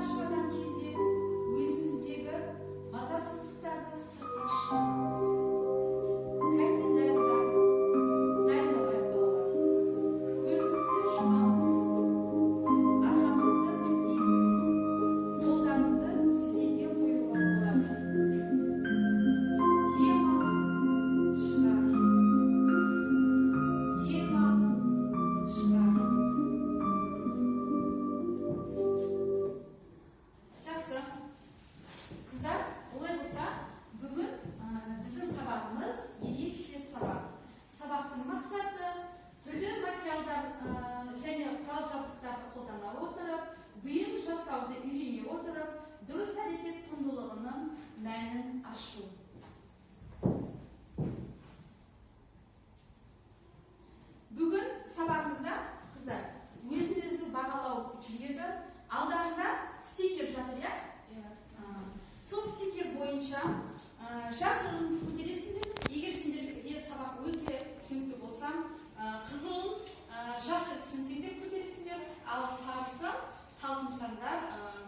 шығарған кезде өзіміздегі мазасыздықтарды сыртқа шығарамыз. Кәне, дайындалайық, балалар. Көзімізді жұмамыз, арқамызды тіктейміз, қолдарыңды тізеге қоюға болады. Дем ал, шығар, дем ал, шығар. Жақсы, қыздар, олай болса, бүгін біздің сабағымыз ерекше сабақ. Сабақтың мақсаты: түрлі материалдар және құрал жабдықтарды қолдана отырып, бұйым жасауды үйрене отырып, дұрыс әрекет құндылығының мәнін ашу. Бүгін сабағымызда, қыздар, өзін өзі бағалау жүреді. Алдарында стикер жатыр, иә? Сол стикер бойынша жасылын көтересіңдер, егер сендерге сабақ өте түсінікті болса, қызылын жақсы түсінсеңдер, көтересіңдер, ал сарысын талпынсаңдар,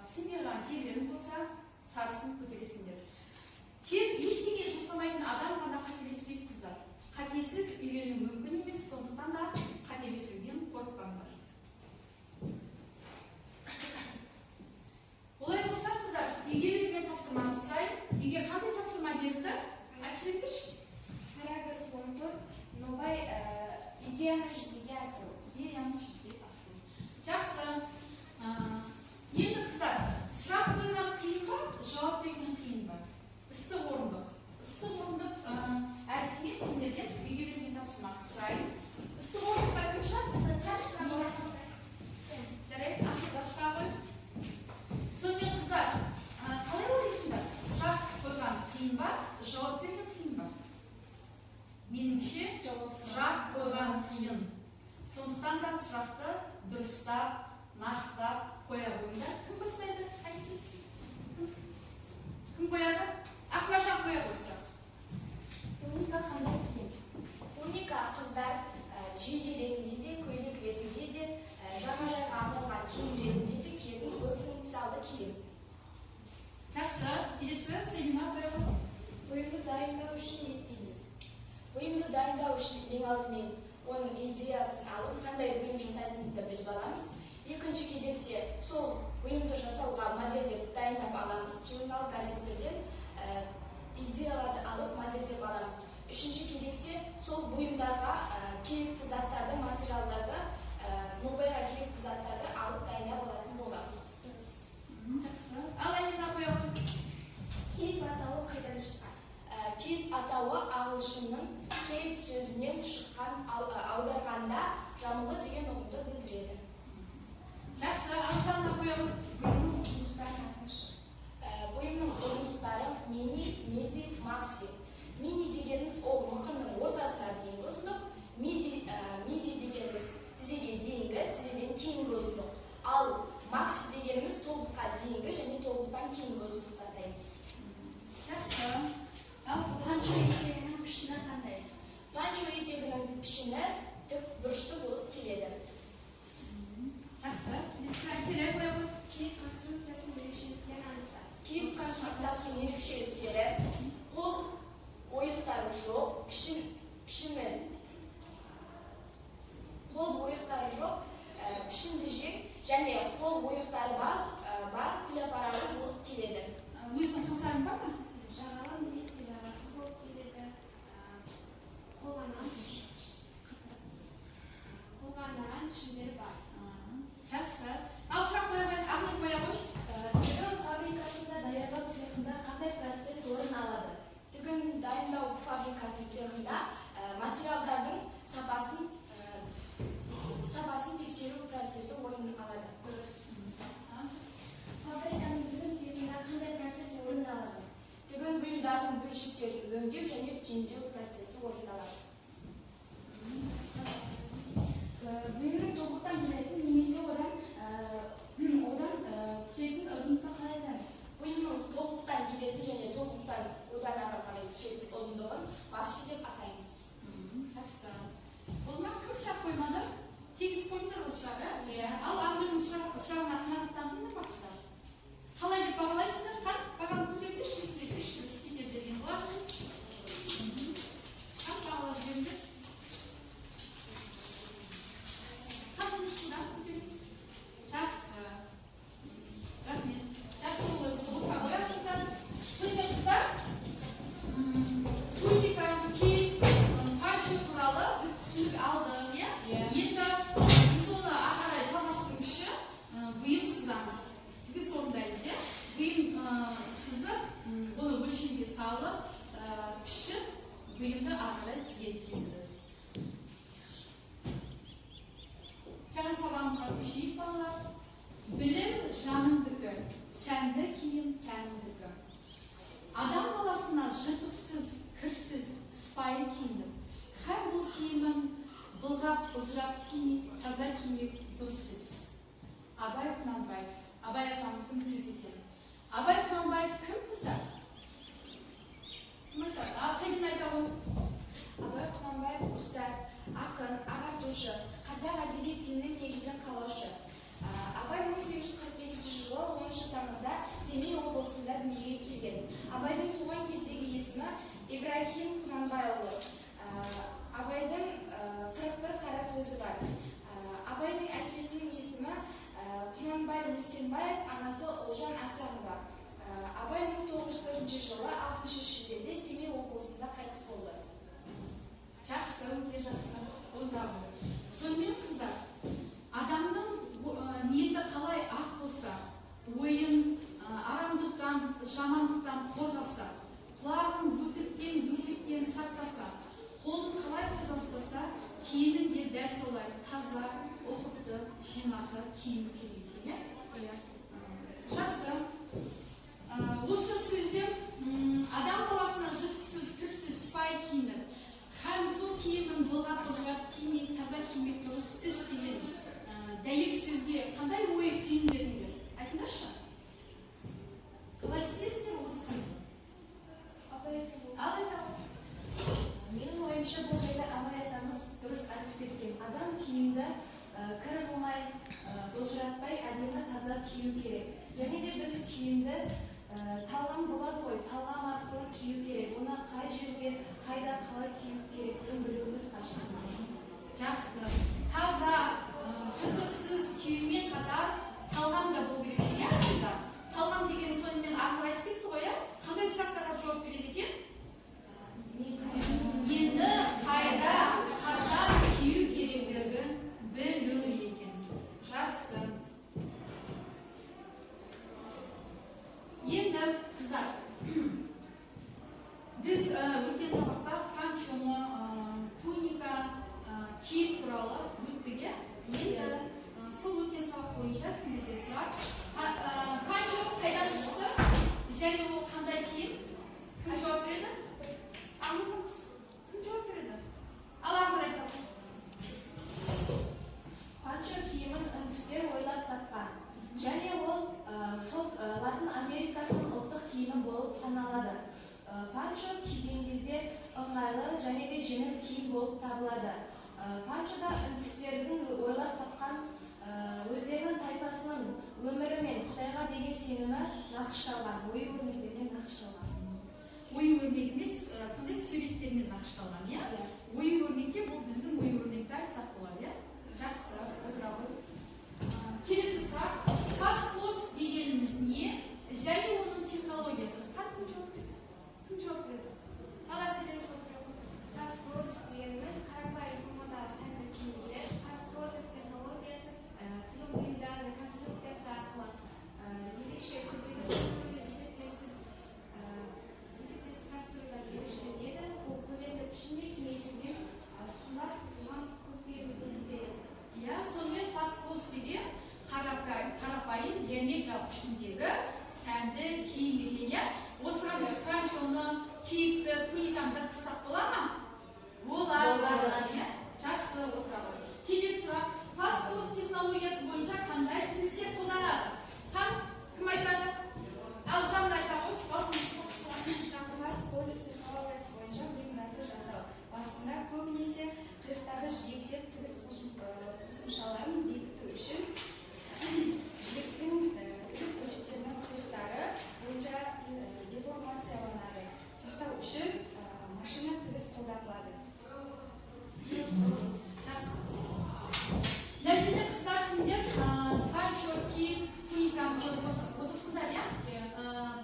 түсінбей қалған жерлерің болса, сарысын көтересіңдер. Тек ештеңе жасамайтын адам ғана қателеспейді, қыздар. Қатесіз үйрену мүмкін емес, сондықтан да қателесуден қорықпаңдар. Олай болса, қыздар, үйге берген тапсырманы сұрайын. Үйге қандай тапсырма берілді? Айтып жіберіңдерші. Параграф 14. Нобай идеяны жүзеге асыру. Идеяны жүзеге асыру. Жақсы. Енді, қыздар, сұрақ қойған қиын ба, жауап берген қиын ба? Ыстық орындық. Ыстық орындық әдісімен сендерден үйге берген тапсырманы сұрайын. Ыстық орындыққа кім шығады? Жарайды, Асылда шыға ғой. Сонымен, қыздар, қалай ойлайсыңдар, сұрақ қойған қиын ба, жауап берген қиын ба? Меніңше, сұрақ қойған қиын. Сондықтан да сұрақты дұрыстап, нақтап қоя қойыңдар. Кім бастайды? Қанекей, кім қояды? Ақмаржан, қоя ғой сұрақ. Туника қандай киім? Туника қыздар жейде ретінде де, көйлек ретінде де, жағажайға арналған киім ретінде де киетін көп функциялды киім. Жақсы, келесі, Селина, қоя ғой. Бұйымды дайындау үшін не істейміз? Бұйымды дайындау үшін ең алдымен оның идеясын алып, қандай бұйым жасайтынымызды біліп аламыз. Екінші кезекте сол бұйымды жасауға модельдеп дайындап аламыз. Журнал, газеттерден идеяларды алып, модельдеп аламыз. Үшінші кезекте сол бұйымдарға керекті заттарды, материалдарды, нобайға керекті заттарды алып, дайындап алатын боламыз. Дұрыс. Жақсы, ал Әмина, қоя ғой. Кейп атауы қайдан шыққан? Кейп атауы ағылшынның cape сөзінен шыққан, аударғанда жамылғы деген ұғымды білдіреді. Жақсы, ал Жанна, қоя ғой. Бұйымның ұзындықтарын айтыңызшы. Бұйымның ұзындықтары: мини, миди, макси. Мини дегеніміз ол мықынның ортасына дейінгі ұзындық, миди дегеніміз тізеге дейінгі, тізеден кейінгі ұзындық. Ал макси дегеніміз тобыққа дейінгі және тобықтан кейінгі ұзындықты атаймыз. Жақсы, ал Панчо етегінің пішіні қандай? Панчо етегінің пішіні тік бұрышты болып келеді. Жақсы, келесі, Әселя, қоя ғой. Кейп конструкциясының ерекшеліктерін анықта. Кейп конструкциясының ерекшеліктері: қол ойықтары жоқ, пішіні, қол ойықтары жоқ, пішінді жең және қол ойықтары бар клапаралы болып келеді. Өзің қосарың бар ма? Жағалы немесе жағасыз болып келеді. Қолға арналған пішіндері бар. Жақсы, ал сұрақ қоя ғой, Ақнұр, қоя ғой. Тігін фабрикасында даярлау цехында қандай процесс орын алады? Тігін дайындау фабрикасының цехында материалдардың сапасын тексеру процесі орын алады. Дұрыс. Жақсы. Фабриканың тігін цехында қандай процесс орын алады? Тігін бұйымдарының бөлшектерін өңдеу және түйіндеу процесі орындалады. Бұйымның тобықтан келетін немесе одан түсетін ұзындықты қалай айтамыз? Бұйымның тобықтан келетін және тобықтан одан ары қарай түсетін ұзындығын макси деп атаймыз. Жақсы, болды ма? Кім сұрақ қоймады? Тегіс қойып тұр ғой сұрақ, иә? Иә. Ал Ақнұрдың сұрағына қанағаттандыңдар ма, қыздар? Оны өлшемге салып, пішіп, бұйымды ары қарай тігеді екенбіз. Жаңа сабағымызға көшейік, балалар. Білім жаныңдікі, сәнді киім тәніңдікі. Адам баласына жыртықсыз, кірсіз, сыпайы киініп, һәм бұл киімін былғап, былжыратып кимей, таза кимек дұрыс іс. Абай Құнанбаев, Абай атамыздың сөзі екен. Абай Құнанбаев кім, қыздар? Кім айтады? Ал, Сабина айта ғой. Абай Құнанбаев ұстаз, ақын, ағартушы, қазақ әдеби тілінің негізін қалаушы. Абай 1845 жылы 10 тамызда Семей облысында дүниеге келген. Абайдың туған кездегі есімі Ибрахим Құнанбайұлы. Абайдың 41 қара сөзі бар. Абайдың әкесінің есімі Құнанбай Өскенбаев, анасы Ұлжан Асанова. Абай 1904 жылы 6 шілдеде Семей облысында қайтыс болды. Жақсы, өте жақсы. Отыра ғой. Сонымен, қыздар, адамның ниеті қалай ақ болса, ойын арамдықтан, жамандықтан қорғаса, құлағын өтіріктен, өсектен сақтаса, қолын қалай таза ұстаса, киімін де дәл солай таза, ұқыпты, жинақы киіну керек екен, иә? Иә. Жақсы. Осы сөзден адам баласына жыртықсыз, кірсіз, сыпайы киініп, һәм сол киімін былғап, былжыратып кимей, таза кимек дұрыс іс деген дәйек сөзге қандай ой түйіндеріңдер? Айтыңдаршы. Қалай түсінесіңдер осы сөзді? Апай, айтсам болады? Ал, айта ғой. Менің ойымша, бұл жерде Абай атамыз дұрыс айтып кеткен. Адам киімді кір қылмай, былжыратпай, әдемі таза кию керек. Және де біз киімді талғам болады ғой, талғам арқылы кию керек. Оны қай жерге, қайда, қалай кию керектігін білуіміз қажет. Жақсы. Таза, жыртықсыз киюмен қатар талғам да болу керек, иә, адамда. Талғам деген сонымен ақыр айтып кетті ғой, иә? Қандай сұрақтарға жауап береді екен? Нені, қайда, қашан кию керектігін білу екен. Жақсы. Енді, қыздар, біз өткен сабақта панчоны, туника, киім туралы өттік, иә? Енді сол өткен сабақ бойынша сендерге сұрақ. Панчо қайдан шықты және ол қандай киім? Кім жауап береді? Ал, кім жауап береді? Ал, Ақыр айтады. Панчо киімін үндістер ойлап тапқан. Және ол сол Латын Америкасының ұлттық киімі болып саналады. Панчо киген кезде ыңғайлы және де жеңіл киім болып табылады. Панчода үндістердің ойлап тапқан өздерінің тайпасының өмірі мен Құдайға деген сенімі нақышталған, ою өрнектермен нақышталған. Ою өрнек емес, сондай суреттермен нақышталған, иә? Ою өрнекте бұл біздің ою өрнекті айтсақ болады, иә? Жақсы, отыра ғой. Келесі сұрақ. Пасплос дегеніміз не және оның технологиясы? Қане, кім жауап береді? Кім жауап береді? Ал, Әселя жауап береді. Пасплозис дегеніміз қарапайым формадағы сәнді киімдер. Пасплозис технологиясы тігін бұйымдарының конструкциясы арқылы ерекше күрделі есептеусіз құрастырудан ерекшеленеді. Бұл көлемді пішінде кеңейтілген сұлба сызылған көптеген мүмкіндік береді. Иә, сонымен пасплос деген қарапайым геометриялық пішіндегі сәнді киім екен, иә? Осыған біз панчоны, киіпті, туниканы жатқызсақ бола ма? Болады. Болады. Иә? Жақсы, отыра ғой. Келесі сұрақ. Пасплос технологиясы бойынша қандай тігістер қолданады? Кім айтады? Ал, Жанна айта ғой. Басын. Пасплозис технологиясы бойынша бұйымдарды жасау барысында көбінесе қиықтарды жиектеп тігіс қосымшаларын бекіту үшін жиектің тігіс бөлшектерінің қиықтары бойынша деформацияланады. Сақтау үшін машина тігіс қолданылады. Жақсы. Мына жерде, қыздар, сендер панчо киіп, туниканы көріп отырсыңдар, иә?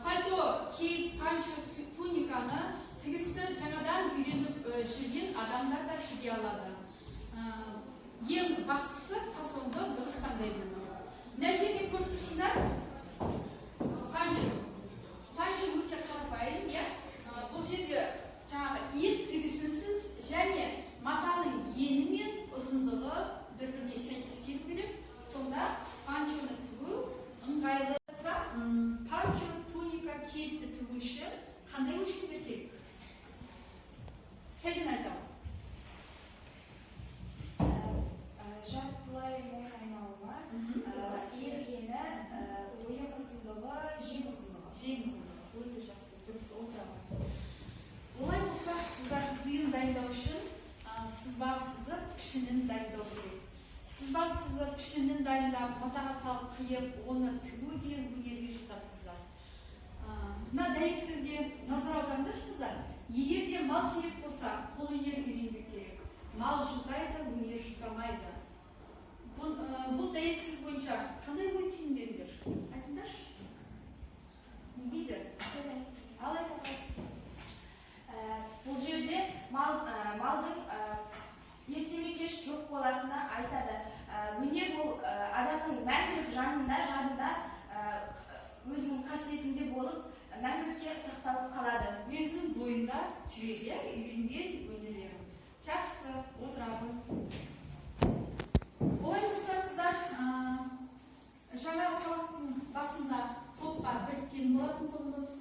Пальто киіп, панчо, туниканы, тігісті жаңадан үйреніп жүрген адамдар да кие алады. Ең бастысы фасонды дұрыс таңдай білу керек. Мына жерде көріп тұрсыңдар, панчо. Панчо өте Отыра ғой. Олай болса, қыздар, бұйым дайындау үшін сызба сызып, пішінін дайындау керек. Сызба сызып, пішінін дайындап, матаға салып қиып, оны тігу де өнерге жатады, қыздар. Мына дәйек сөзге назар аударыңдаршы, қыздар. Егер де мал керек болса, қолөнер үйренбек керек. Мал жұтайды, өнер жұтамайды. Бұл дәйек сөз бойынша қандай ой түйіндедіңдер? Айтыңдаршы, не дейді? Ал, айта қалсын. Бұл жерде малдың ерте ме кеш жоқ болатыны айтады. Өнер ол адамның мәңгілік жанында, жадында, өзінің қасиетінде болып, мәңгілікке сақталып қалады. Өзінің бойында жүреді, иә, үйренген өнерлері. Жақсы, отыра ғой. Олай болса, қыздар, жаңа сабақтың басында топқа біріккен болатынбыз.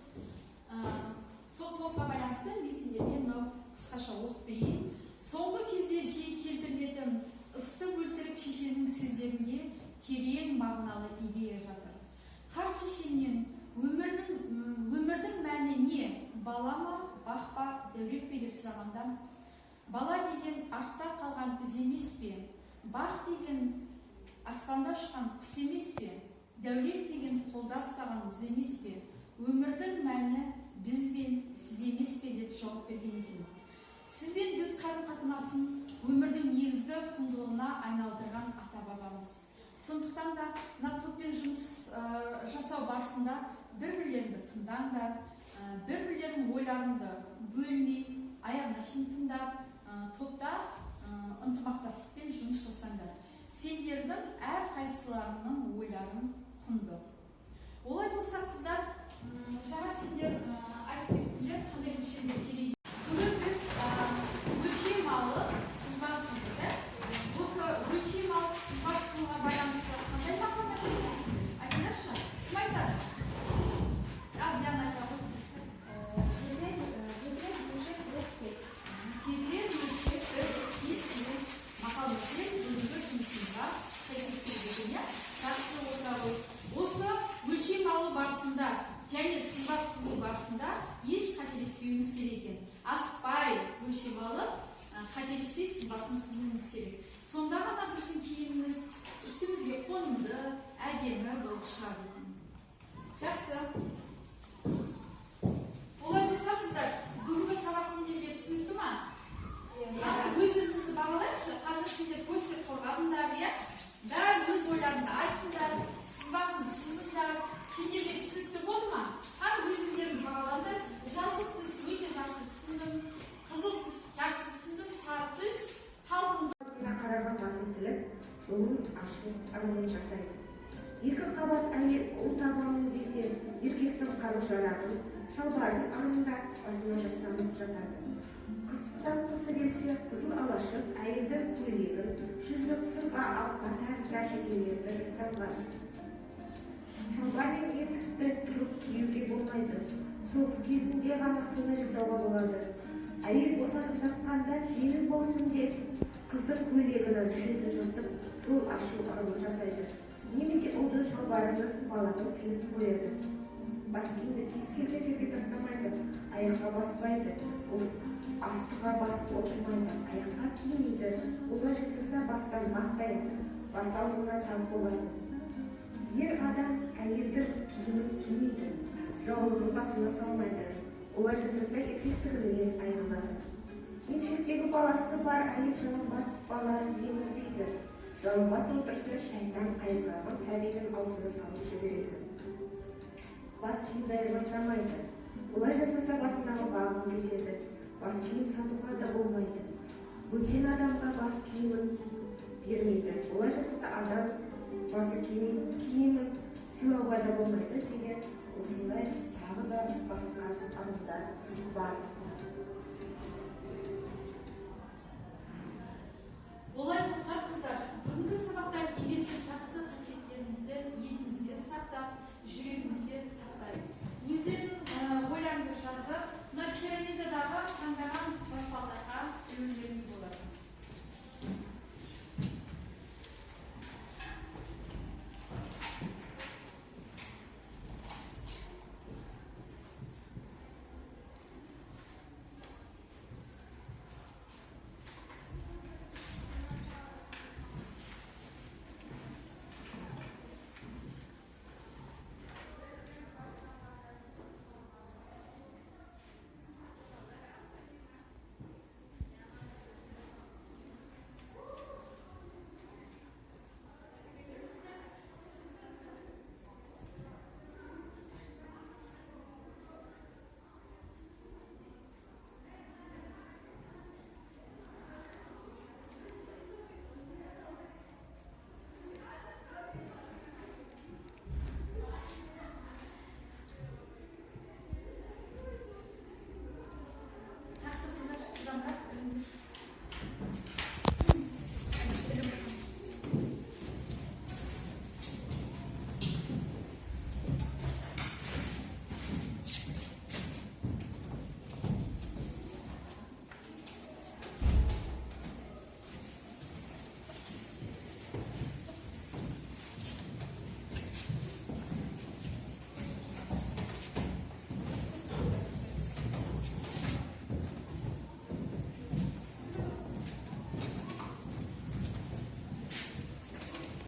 Сол топқа байланысты мен сендерге мынау қысқаша оқып берейін. Соңғы кезде жиі келтірілетін «ыстық өлтірік» шешеннің сөздерінде терең мағыналы идея жатыр. Қарт шешемнен өмірдің мәні не, бала ма, бақ па, дәулет пе деп сұрағанда, бала деген артта қалған із емес пе, бақ деген аспанда ұшқан құс емес пе, дәулет деген қолда ұстаған қыз емес пе, өмірдің мәні біз бен сіз емес пе деп жауап берген екен. Сіз бен біз қарым қатынасын өмірдің негізгі құндылығына айналдырған ата бабамыз. Сондықтан да мына топпен жұмыс жасау барысында бір бірлеріңді тыңдаңдар, бір бірлерінің ойларыңды бөлмей, аяғына шейін тыңдап, топта ынтымақтастықпен жұмыс жасаңдар. Сендердің әрқайсыларыңның ойларың құнды. Олай болса, қыздар, жаңа сендер айтып кеттіңдер, қандай өлшемдер керек. Бүгін біз өлшем алып, сызба сыздық, иә. Осы өлшем алып, сызба сызуға байланысты қандай мақалдар білесіңдер? Айтыңдаршы, кім айтады? Ал, Диана айта ғой. Кеден өлшеп, бір кес. «Кеден өлшеп, бір кес» деген мақал мәтел бүгінгі жұмысымызға сәйкес келеді екен, иә. Жақсы, отыра ғой. Осы өлшем алу барысында және сызба сызу барысында еш қателеспеуіміз керек екен. Асықпай өлшем алып, қателеспей сызбасын сызуымыз керек. Сонда ғана біздің киіміміз үстімізге қонымды, әдемі болып шығады екен. Жақсы, олай болса, қыздар, бүгінгі сабақ сендерге түсінікті ма? Өз өзіңізді бағалайықшы. Қазір сендер постер қорғадыңдар, иә, бәрін өз ойларыңды айттыңдар, сызбасын сыздыңдар. Сендерге түсінікті болды ма? Қане, өздерің бағалаңдар. Жасыл түс өте жақсы түсіндім, қызыл түс жақсы түсіндім, сары түс талпынды. Қараған басын тіліп, жолын ашу ырымын жасайды. Екі қабат әйел ұл табамын десе, еркектің қару жарағын шалбардың ырымында басына жастанып жатады. Қыз тапқысы келсе, қызыл алашық, әйелдің көйлегін, жүзік, сырға, алқа тәрізді әшекейлерді жастанған. Шалбар мен етікті тұрып киюге болмайды. Соғыс кезінде ғана солай жасауға болады. Әйел босанып жатқанда жеңіл болсын деп, қыздың көйлегінің шетін жыртып, жол ашу ырымын жасайды немесе ұлдың шалбарының балағын тіліп қояды. Бас киімді кез келген жерге тастамайды, аяққа баспайды, астыға басып отырмайды, аяққа кимейді. Олай жасаса, бастан бақ таяды, бас ауруына тап болады. Ер адам әйелдің киімін кимейді, жаулығын басына салмайды. Олай жасаса, еркектігінен айырылады. Емшектегі баласы бар әйел жалаңбас бала емізбейді. Жалаңбас отырса, шайтан қайызғағын сәбидің аузына салып жібереді. Бас киімді айырбастамайды. Олай жасаса, басындағы бағын кетеді. Бас киім сатуға да болмайды. Бөтен адамға бас киімін бермейді. Олай жасаса, адам басы киімін сыйлауға да болмайды деген осындай тағы да басқа ырымдар бар.